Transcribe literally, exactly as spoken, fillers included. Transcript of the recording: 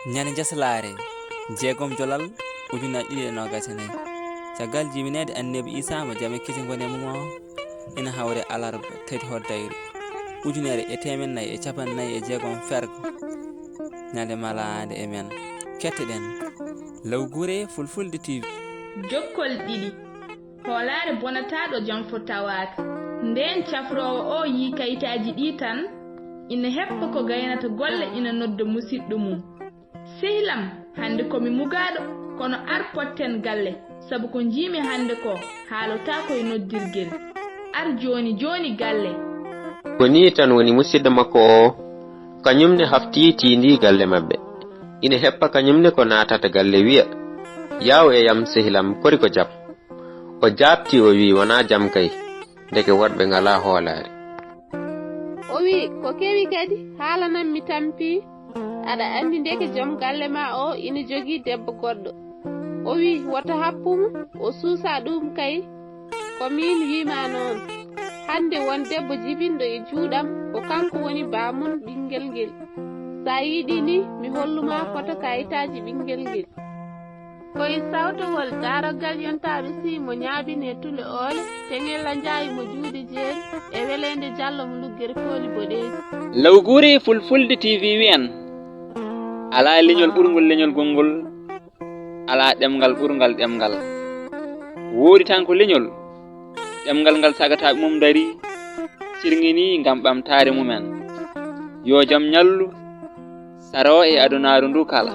Ñande Jaslaare, jeegom Jolal, ujunere ɗiɗi e noogas e nayi. Caggal jibinede Annabi Isa mo jam e kisi ngoni e mum o, ina hawre alarba tati hoddayru, ujunere e teemed nayi e capanɗe nayi e jeegom fergo, ñande malaande e men. Kettoɗen Law Gure Fulfulde T V. Jokkol ɗiɗi. Hoolaare bonataaɗo janfo tawaaka. Ndeen cafroowo oo yii kayitaaji ɗii tan, ina heppa ko gaynata golle ina nodda musiɗɗo mum. Sehil am, hannde ko mi mugaaɗo, kono ar potten galle, sabu ko njiimi hannde ko haalotaako e noddirgel. Ar jooni jooni galle. Ko nii tan woni musiɗɗo makko oo, kañum ne haftii tiindii galle maɓɓe. Ina heppa kañum ne ko naatata galle wiya, yaaw e yam sehil am kori ko jam. O jaabtii o wii wonaa jam kay, ndeke woɗɓe ngalaa hoolaare. O wii ko kewi kadi haalanam mi tampii, aɗa anndi ndeke joom galle maa oo ina jogii debbo goɗɗo. O wii woto happu mo, o suusa ɗuum kay. Ko miin wii ma noon. Hannde won debbo jibinɗo e juuɗam, ko kanko woni baamum ɓinngel ngel. So a yiɗii nii mi hollu ma foto kayitaaji ɓinngel ngel. Ko e sawtowol daaroggal yontaaɓe sii mo ñaabinee tule oole, Teŋella Njaay mo juuɗe jeeri e Weleende Jallo mo luggere pooli boɗeeji. Law Gure Fulfulde T V wiyan, alaa leñol ɓurngol leñol gonngol, alaa ɗemngal ɓurngal ɗemngal. Woodi tan ko leñol, ɗemngal ngal sagataaɓe mum ndarii, cirŋinii ngam ɓamtaare mumen. Yo jam ñallu, saroo e adunaaru ndu kala.